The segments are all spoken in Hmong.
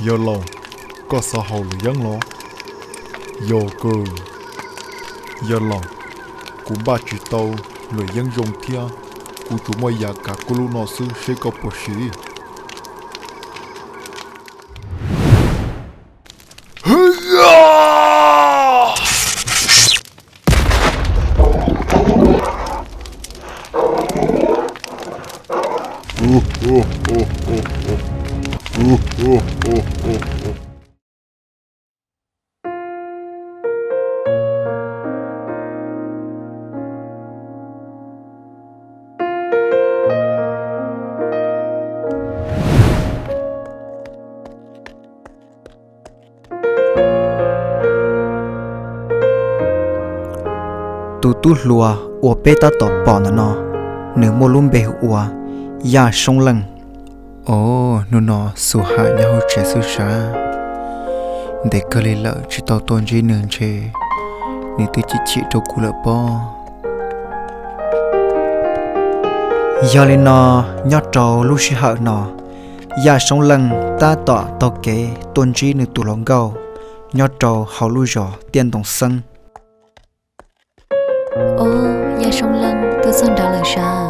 Yawg laus, koj xav haus luam yeeb los? Yog kawg. Yawg laus, kuv npaj tsis tau luam yeeb zoo thiab, kuv tsuas muaj yam kav kub lub no xwb, seb koj puas siv. Tus tub hluas uas peb tab tom pom ntawm no, nws muaj lub npe hu ua Yaj Soob Leej. Os, hnub no Xus Ham nyob hauv tsev xwb sav. Ntev kawg li lawm tsis tau tuaj ntsib nws ntshe nws twb chim chim rau kuv lawm pob. Yog li no, nyob rau lub sij hawm no, Yaj Soob Leej tab tom taug kev tuaj ntsib nws tus hluas nkauj nyob rau hauv lub zos Tiaj Ntoo Xeeb. Ob, Yaj Soob Leej tuaj txog nrad lawm sav.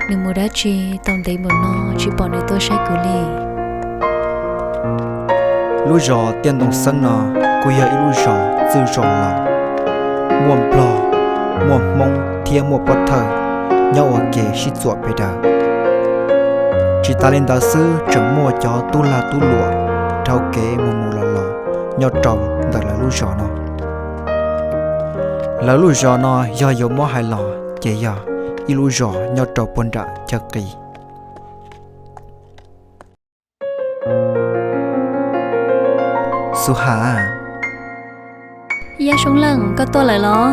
Nws mus dab tsi tau ntev npaum no tsis pom nws tuaj saib kuv li? Lub zos Tiaj Ntoo Xeeb no kuj yog ib lub zos txwj zos laus, muaj Nplog, muaj Hmoob thiab muaj Pob Thawj nyob ua ke sib txuam pes daws. Tsis tas li ntawd xwb, tseem muaj cov tub lag tub luam dhau kev mus mus los los nyob rau ntawm lawv lub zos no. Lawv lub zos no yog yuav muab hais los ces yog ib lub zos nyob rau puag nram chaw qis. Xus Ham. Yaj Soob Leej, koj tuaj lawm los?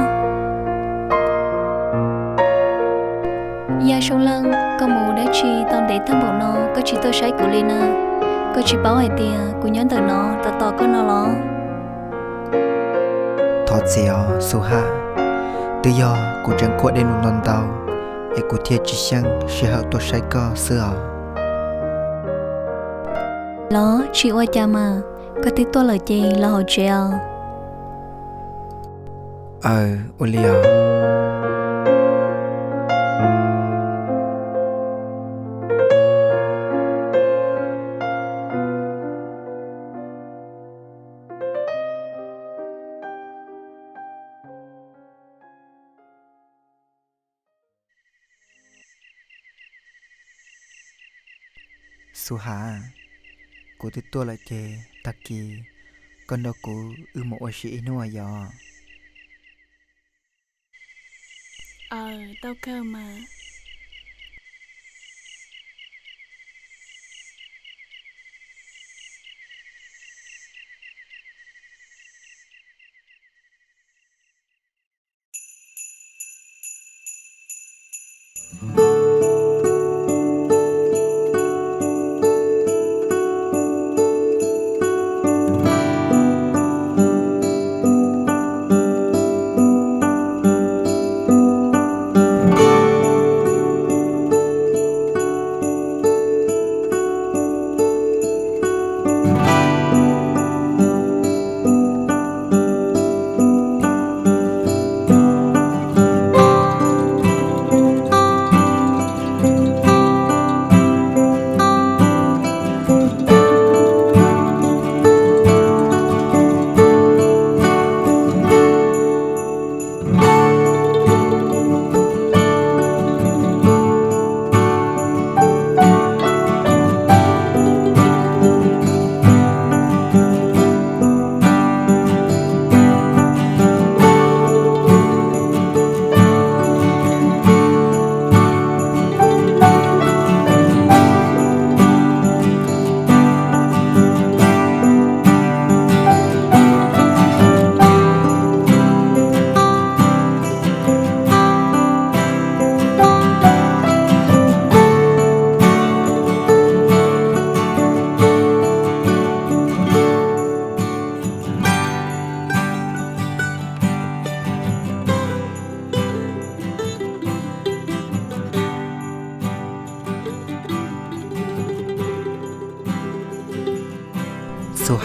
Yaj Soob Leej, koj mus dab tsi tau ntev tag npaum no koj tsis tuaj saib kuv li na? Koj tsis paub hais tias kuv nyob ntawm no tos tos koj no los? Thov txim os Xus Ham, twb yog kuv tseem kuaj dej num ntau ntau es kuv thiaj tsis xyeej sij hawm tuaj saib koj xwb os. Los tsis ua cas mas, koj twb tuaj lawm ces los hauv tsev os. Aw, ua li os. Xus Ham, kuv twb tuaj lawm ces tag kis koj nrog kuv wb mus ua si ib hnub yom? Aw, tau kawg mas.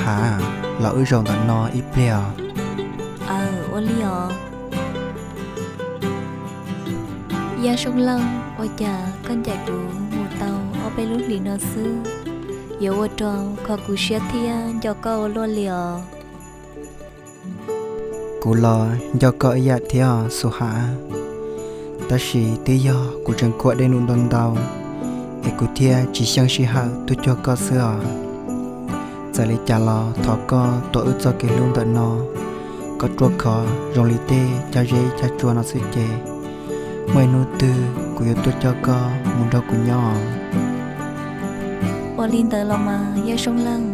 Hav, los wb zaum ntawm no ib pliag os. Aw, ua li os. Yaj Soob Leej, ua cas koj ncaim kuv mus tau ob peb lub hlis no xwb, yuav ua rau kho kuv siab thiab nco koj ua luaj li os? Kuv los nco koj ib yam thiab Xu Hav, tab sis twb yog kuv tseem khuam dej num ntau ntau, es kuv thiaj tsis xyeej sij hawm tuaj cuag koj xwb os. Txawm li cas los thov koj tuav wb txoj kev hlub ntawm no kom ruaj khov zoo li tej cag zeb cag tsua no xwb ces muaj ib hnub twg kuv yuav tuaj coj koj mus nrog kuv nyob. Ua li ntawd los mas Yaj Soob Leej,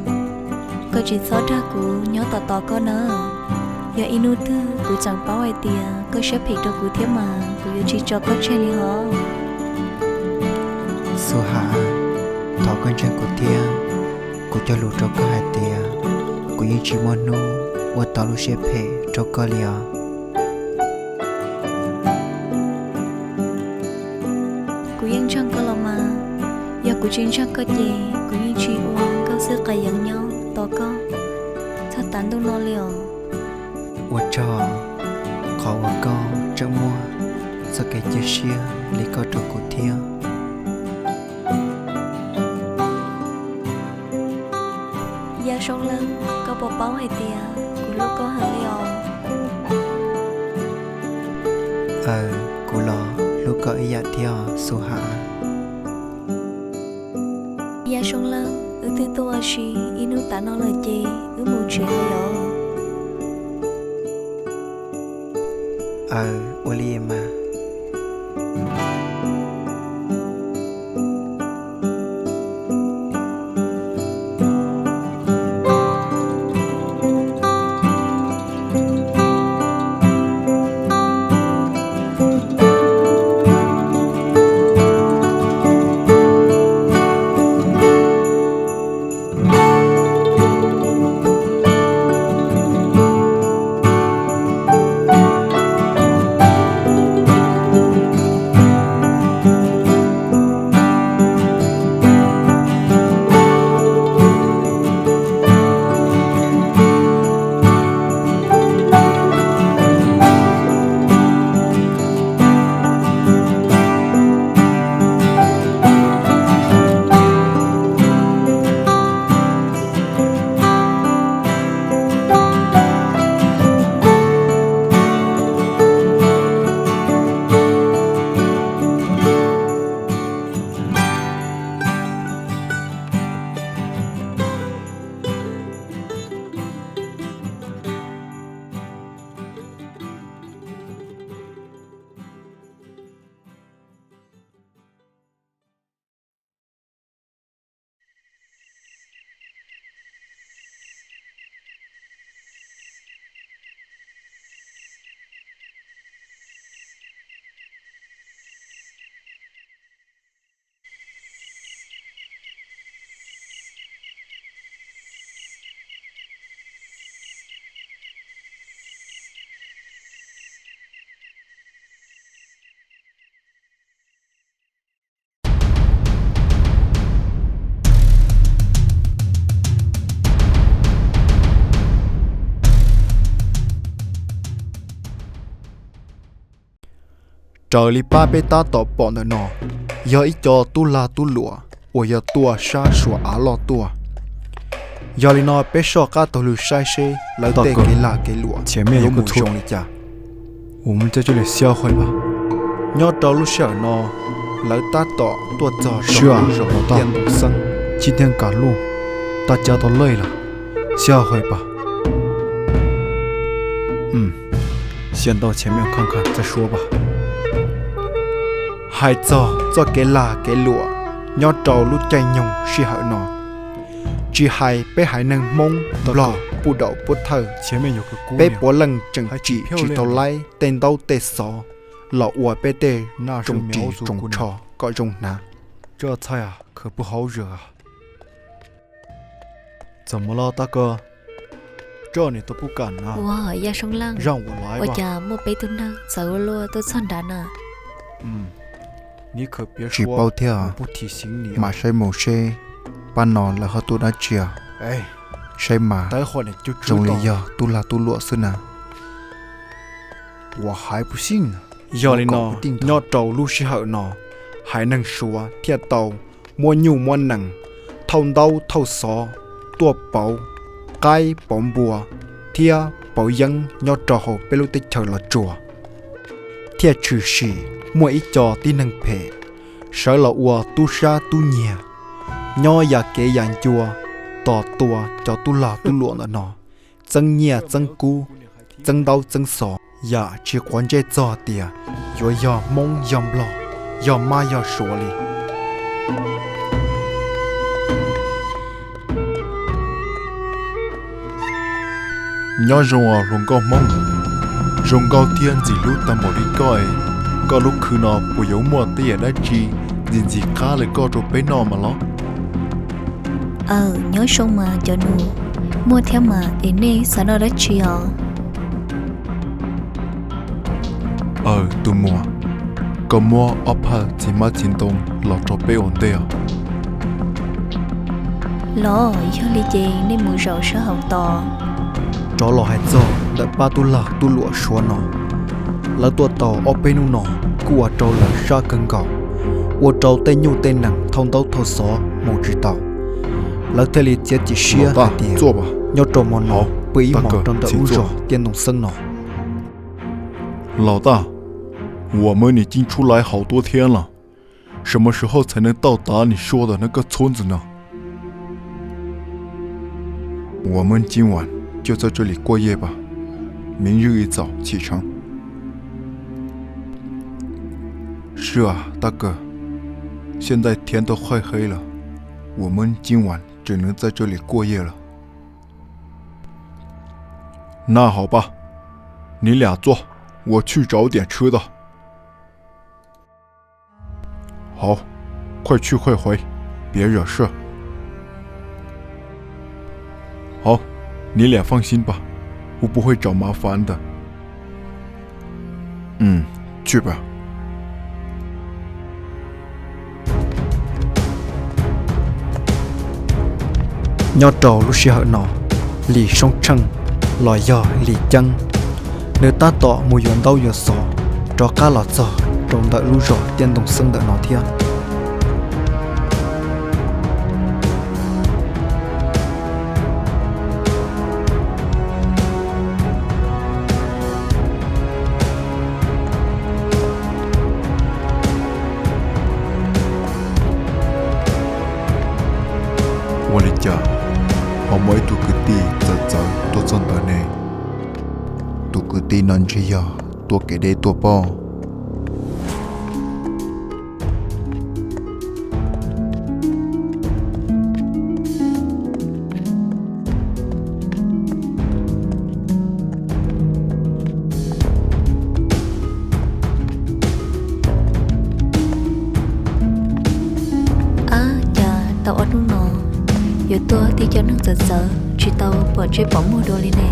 koj tsis txhob dag kuv nyob tos tos koj na. Yog ib hnub twg kuv tseem paub hais tias koj siab phem rau kuv thiab mas kuv yuav tsis tso koj tseg li hos. Xu Hav, thov koj ntseeg kuv thiab, kuv cog lus rau koj hais tias kuv yeej tsis muaj hnub ua tau lub siab phem rau koj li os. Kuv yeej ntseeg koj los mas, yog kuv tsis ntseeg koj ces kuv yeej tsis ua nkauj xwb qa yeev nyob tos koj txog tav ntuj no li os. Ua tsaug qhov uas koj tseem muaj txoj kev cia siab li koj rau kuv thiab. Yaj Soob Leej, koj puas paub hais tias kuv hlub koj heev li os? Aw, kuv los hlub koj ib yam thiab Xu Hav. Yaj Soob Leej, wb twb tuaj ua si ib hnub tas no lawm ces wb mus tsev os. Aw, ua li mas. Raws li pab peb tab tom pom ntawm no, yog ib co tub lag tub luam uas yog tuaj sab Suav av loj tuaj. Yog li no peb soj qab taug lw saib seb lawv tej kev lag kev luam yuav mus zoo li cas. Nyob rau lub sij hawm no, lawv tab tom tuaj txog rau zaum no tiaj ntuj xeeb. 今天赶路，大家都累了，歇会吧。 Hais txog txoj kev lag kev luam nyob rau lub caij nyoog sij hawm no, tsis hais peb haiv neeg Hmoob, Nplog, puj daum puab thawj, peb puav leej tseem tsim tsis tau laib tej ntaub tej xov los ua peb tej tsoos ris tsoos tsho kom zoo hnav. Ua, Yaj Soob Leej, ua cas muaj peb tug neeg txawv ua luaj tuaj txog nrad na? Tsis paub thiab, mam saib mus seb pab no lawv ho tuaj dab tsi os. Saib mas zoo li yog tub lag tub luam xwb na. Yog li no, nyob rau lub sij hawm no, haiv neeg Suav thiaj tau muab nyuj muab nees, thauj ntaub thauj xov tuaj pauv qaib pauv npua thiab pauv yeeb nyob rau hauv peb lub teb chaws Los Tsuas. Thiaj tshwm sim muaj ib co tib neeg phem sawv los ua tub sab tub nyiag, nyob ya kev ya ncua, tos tua cov tub lag tub luam ntawm no txeeb nyiaj txeeb kub, txeeb ntaub txeeb xov, yam tsis quav ntsej txog tias yuav yog Hmoob yog Nplog, yog Mab yog Suav li. Nyob zoo os hluas nkauj Hmoob, zoo nkauj thiab ntxim hlub tag npaum li koj es, koj lub khw no puas yuav muaj tej yam dab tsi ntxim ntxim qab li koj rau peb noj mas los? Aw, nyob zoo mas cov nus, muaj thiab mas es nej xav noj dab tsi os? Aw tus muam, koj muab ob phaj txiv hmab txiv ntoo los rau peb ua ntej os. Los yog li ces nej mus zaum sab hauv tos. Rov los hais txog ntawm pab tub lag tub luam Suav no, lawv tuaj tau ob peb hnub no kuj ua rau lawv sab kawg nkaus, ua rau tej nyuj tej nees thauj ntaub thauj xov mus tsis tau. Lawv thiaj li txiav txim siab hais tias nyob rau hmo no pw ib hmos rau ntawm lub zos Tiaj Ntoo Xeeb no. 老大, 我们已经出来好多天了，什么时候才能到达你说的那个村子呢？我们今晚就在这里过夜吧，明日一早启程。是啊，大哥，现在天都快黑了，我们今晚只能在这里过夜了。那好吧，你俩坐，我去找点吃的。 好，快去快回，别惹事。好，你俩放心吧，我不会找麻烦的。嗯，去吧。 Nyob rau lub sij hawm no, Lis Soob Tsheej los yog Lis Ceeb, nws tab tom mus yuav ntaub yuav xov rov qab los txog rau ntawm lub zos Tiaj Ntoo Xeeb ntawm no thiab. Ua li cas ho muaj ib tug kwv tij txawv txawv tuaj txog ntawd ne? Tus kwv tij no ntshe yog tuaj kev deb tuaj pob. Ab, cas tau ob hnub no yuav tuaj tib co neeg txawv txawv tsis tau pom ntsej pom muag dua li ne?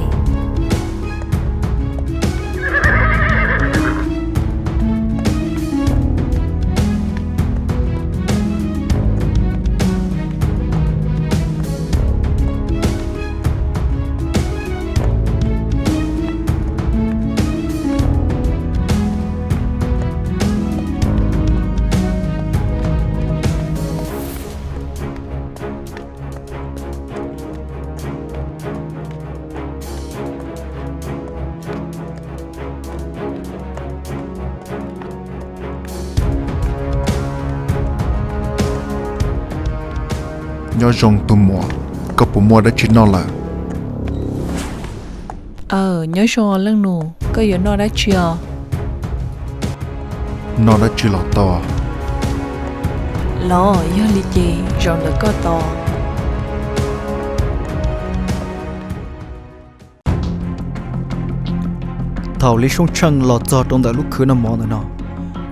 Nyob zoo tus muam, koj puas muaj dab tsi noj lawm? Aw, nyob zoo leej nus, koj yuav noj dab tsi os? Noj dab tsi los tau. Los yog li ces zaum ntawm koj tos. Thaum Lis Soob Tsheej los txog rau ntawm lub khwv noj mov ntawm no,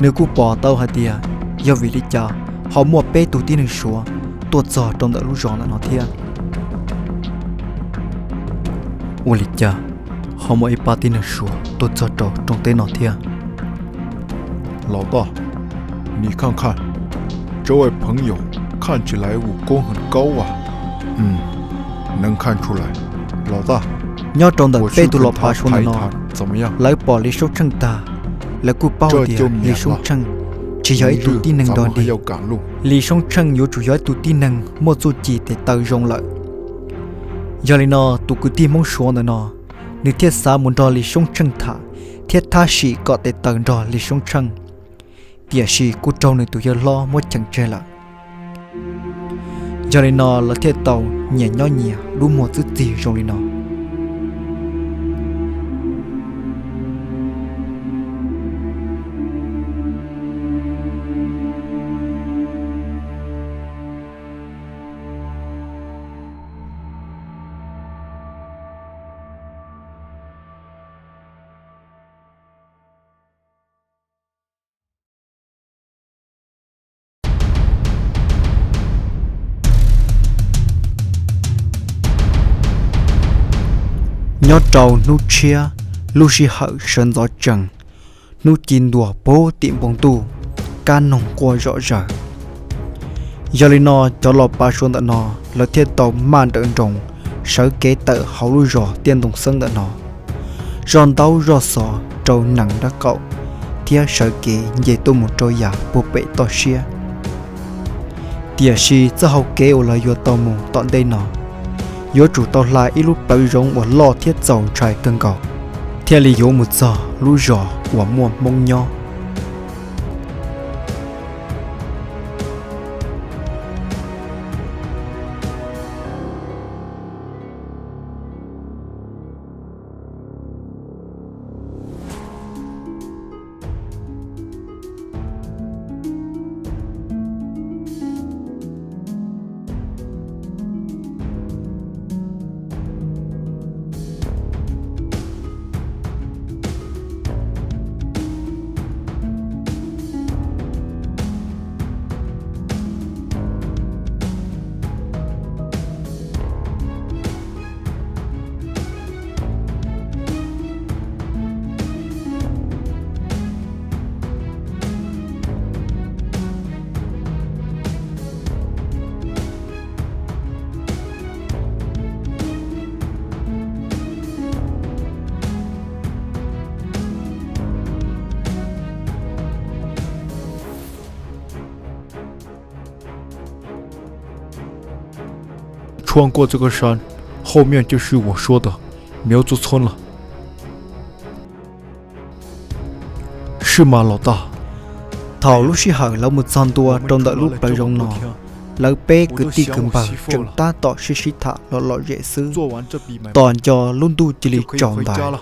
nws kuj pom tau hais tias yog vim li cas ho muaj peb tug tib neeg Suav tuaj txog rau ntawm lub zos ntawm no thiab. Ua li cas ho muaj ib pab tib neeg Suav tuaj txog rau rooj teb no thiab? 老大，你看看，这位朋友看起来武功很高啊。嗯， Nyob rau ntawm peb tug los pav Suav ntawm no, lawv pom Lis Soob Tsheej tag, lawv kuj paub hais tias Lis Soob Tsheej tsis yog ib tug tib neeg dog dig. Lis Soob Tsheej yuav tsum yog ib tug tib neeg muaj txuj ci tes taw zoo lawm. Yog li no, tus kwv tij Hmoob Suav ntawm no, nws thiaj xav mus nrog Lis Soob Tsheej tham thiab thab sim kom tes taw nrog Lis Soob Tsheej, tiam sis kuj raug nws tus yawg hlob muab cheem tseg lawm. Yog li no lawv thiaj tau nyias nyob nyias lub muag txwb txig zoo li no. Nyob rau hnub tshiab, lub sij hawm sawv ntxov tsees, hnub ci ntuas puag tim npoo ntuj, kab noog quaj zom zaws. Yog li no, cov los pav Suav ntawm no, lawv thiaj tau maj nrawm nroos sawv kev tawm hauv lub zos Tiaj Ntoo Xeeb ntawm no. Zoj ntaub zoj xov rau nees nraub qaum, thiab sawv kev nce tuaj mus rau yav puag pem toj siab. Tiam sis txoj hau kev uas lawv yuav tau mus tom ntej no, yuav tsum tau hla ib lub plawv zoov uas loj thiab txaus ntshai kawg nkaus, thiaj li yuav mus txog lub zos uas muaj Hmoob nyob.穿过这个山，后面就是我说的苗族村了。是吗，老大？ Thaum lub sij hawm lawv mus txog ntua rau ntawm lub plawv zoov no, lawv peb kwv tij kwv npawg tseem tab tom sib sib tham lom lom zem xwb, tos nco lub ntuj cia li tsaus ntais,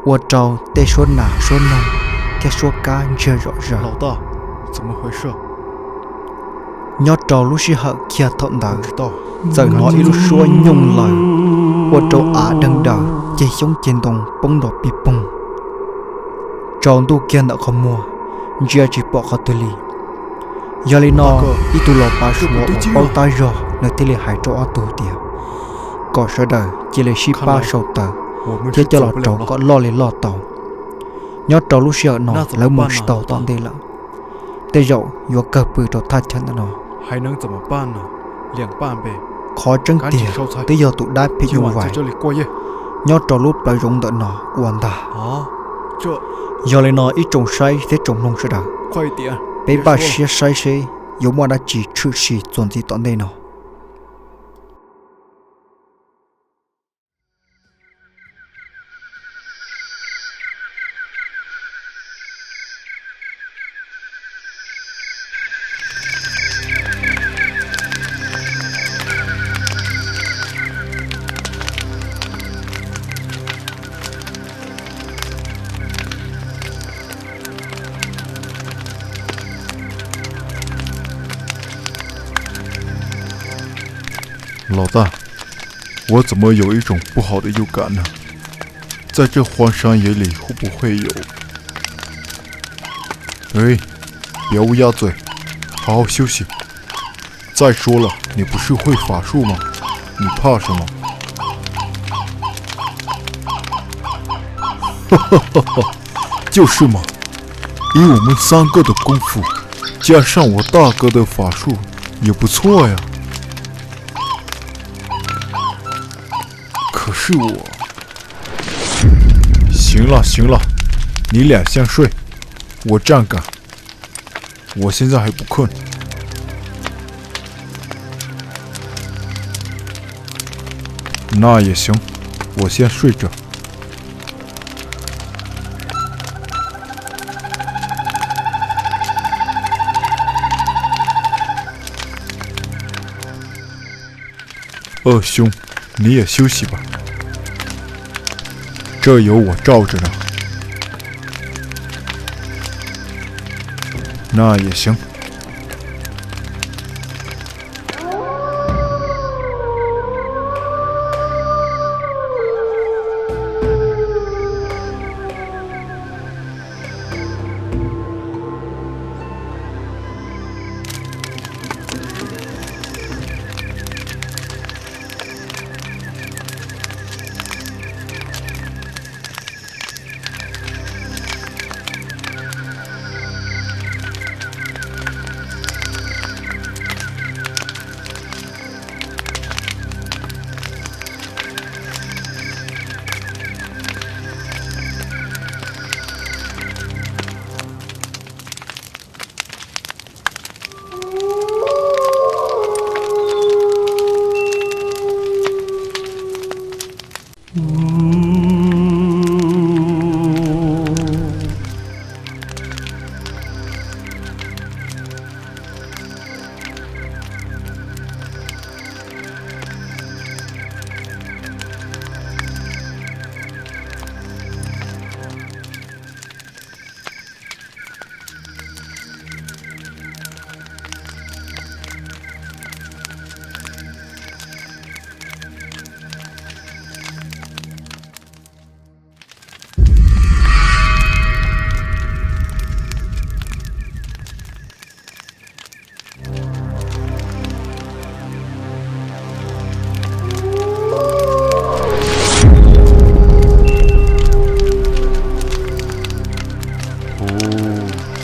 ua rau tej suab nas suab noog thiab suab kab ntsiag zom zaws. Nyob rau lub sij hawm kiag thaum ntawd, txawm hnov ib lub suab nyooj laws, ua rau av deeg daws, ceg xyoob ceg ntoo poob nrov pig poog. Tsaus ntuj kiag ntawm qhov muag, ntsia tsis pom qhov twg li. Yog li no, ib tug los pav Suav uas paub tab zog nws thiaj li hais rau ob tug tias kom sawv daws cia li sib pab sau taws thiab coj los rauv kom loj li loj tau. Nyob rau lub sij hawm no lawv mus tsis tau tom ntej lawm, tej zaum yuav kawg pw rau thaj chaw ntawm no. Qhov tseeb tiag twb yog tus dab phim nyuj vais nyob rau lub plawv zoov ntawm no ua ntag. Yog li no ib tsoom saib thiab tsoom mloog sawv daws, peb npaj siab saib seb yuav muaj dab tsi tshwm sim txuas ntxiv tom ntej no. 老大，我怎么有一种不好的预感呢？在这荒山野岭会不会有……哎，别乌鸦嘴，好好休息。再说了，你不是会法术吗？你怕什么？ 就是嘛，以我们三个的功夫，加上我大哥的法术，也不错呀。是我。行了行了，你俩先睡，我站岗，我现在还不困。那也行，我先睡着。 เออ Xyoo, 你也休息吧，这有我罩着呢。那也行。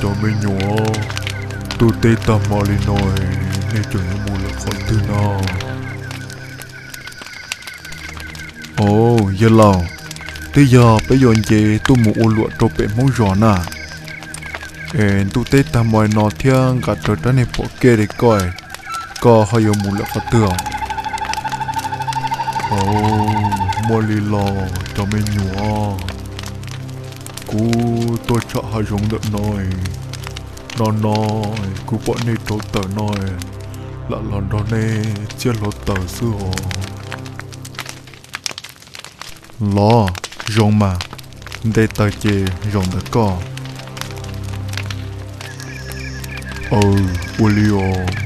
Cov me nyuam, ntuj teb tag hmo li no, nej tseem yuav mus lawm qhov twg no? Au, yawg laus, twb yog peb yuav nce tuaj mus ua luam rau pem Hmoob zos na. Es ntuj teb tag hmo no thiab nqa rawv rab niag phom kej li koj, koj ho yuav mus lawm qhov twg os? Au, muaj li los cov me nyuam, kuv tuaj tsham hav zoov ntawm no, no no, kuv pom nej rauv taws no, lam los nrog nej txiab hluav taws xwb os. Los, zoo mas, nte taws ces zaum ntawm koj. Aw, ua li os.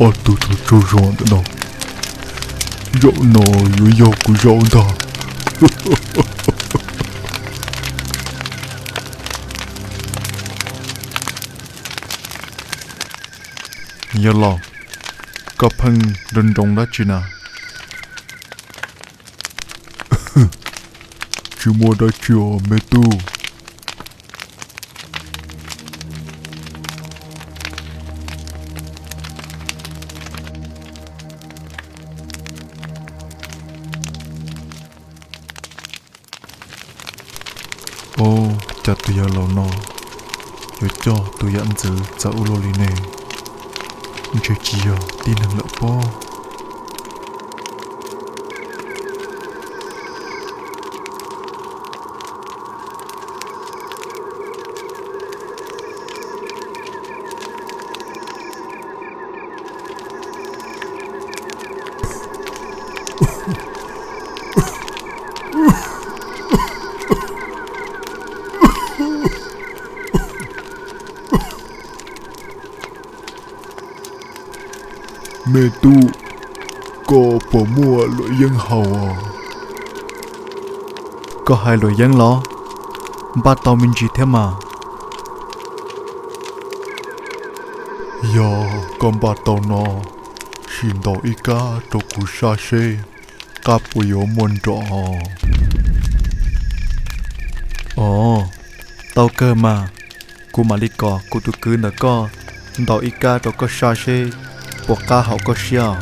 Ob tug tsaug zog ntawm no, zaum no yuav yog kuv zaum ntag. Yog los, koj pheej nroo nroo dab tsi na? Tsis muaj dab tsi os me tub. Au, cas tus yawg laus no yuav coj tus yam ntxwv txawv ua luaj li ne? Ntshe tsis yog tib neeg lawm pob. Me tub, koj puas muaj luam yeeb haus? Koj hais luam yeeb los? Npaj tau me ntsis thiab mas. Yog koj npaj tau no, sim ntaus ib kab rau kuv saj seb qab puas yuav muaj nrom. Ov, tau kawg mas. Kuv mam li kom kuv tus kwv ntawm koj ntaus ib kab rau koj saj seb puas qab haum koj siab os.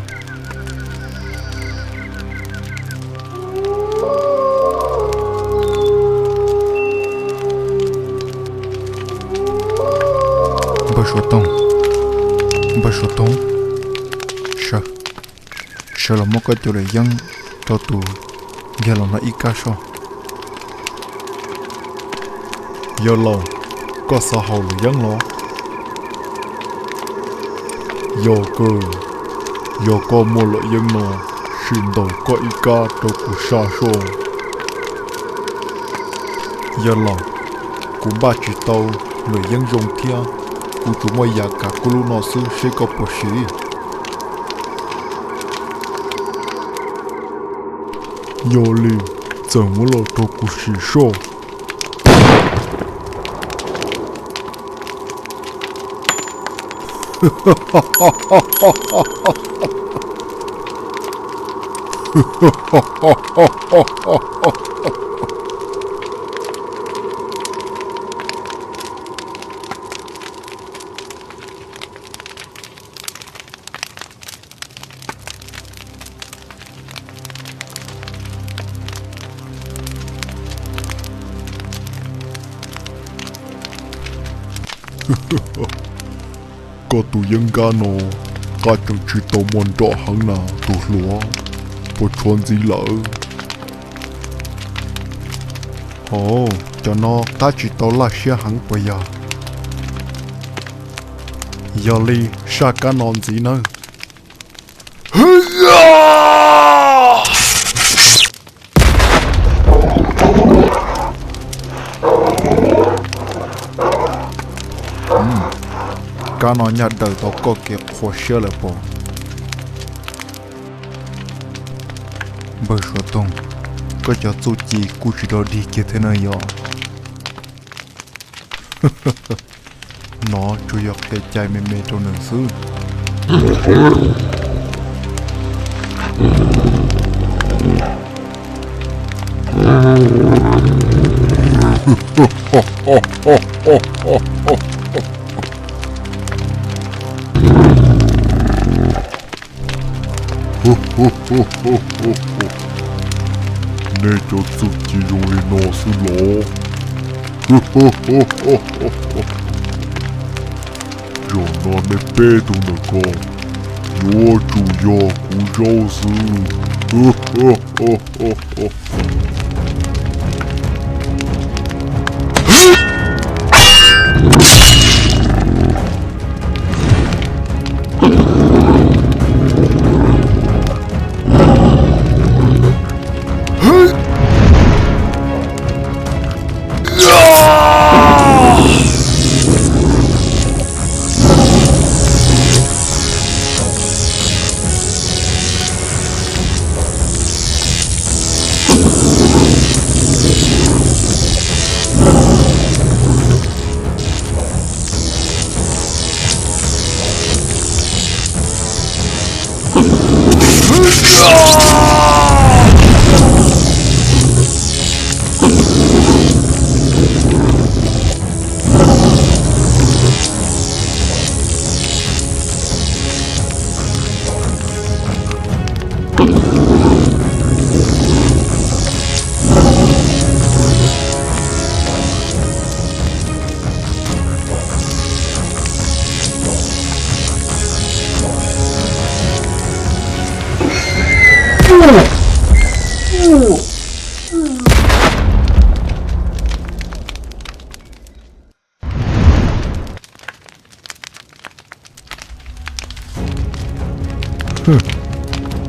Npawg Suav Toog, npawg Suav Toog, sawv, sawv los muab koj cov luam yeeb rau tus yawg laus no ib kab soj. Yawg laus, koj xav haus luam yeeb los? Yog kawg, yog koj muaj luam yeeb no, sim ntaus koj ib kab rau kuv saj soj. Yawg laus, kuv npaj tsis tau luam yeeb zoo thiab, kuv tsuas muaj yam kav kub lub no xwb, seb koj puas siv. Yog li, txawm muab los rau kuv sim soj. Koj tus yeeb nkab no qab tseem tsis tau muaj nrom heev na tus hluas, puas tshuav ntxiv lawm? Ov, cov no qab tsis tau laj siab heev puas yog? Yog li, saj kab no ntxiv nawb. Kab no nyaj daws tau koj kev qhuav siab lawm pom. Npawg Suav Toog, koj cov txuj ci kuj tsis dog dig kiag thiab na yog. No tsuas yog qhia cai me me rau nws xwb. Nej cov txuj ci zoo li no xwb los? Zaum no nej peb tug ntawm ko yuav tsum yog kuv zaub xwb.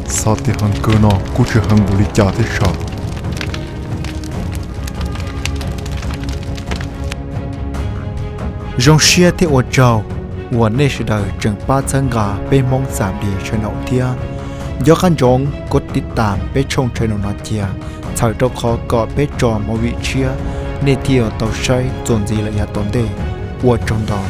Xov tias heev kawg no kuj tsis heev npaum li cas thiab sav. Zoo siab thiab ua tsaug uas nej sawv daws tseem pab txhawb nqa peb Hmoob Xam Dias channel thiab. Nco qab ntsoov kov tiv tam peb tshooj channel no cia, txhawm rau qhov kom peb tso movie tshiab nej thiaj yuav tau saib txuas ntxiv lawm yav tom ntej. Ua tsaug ntau.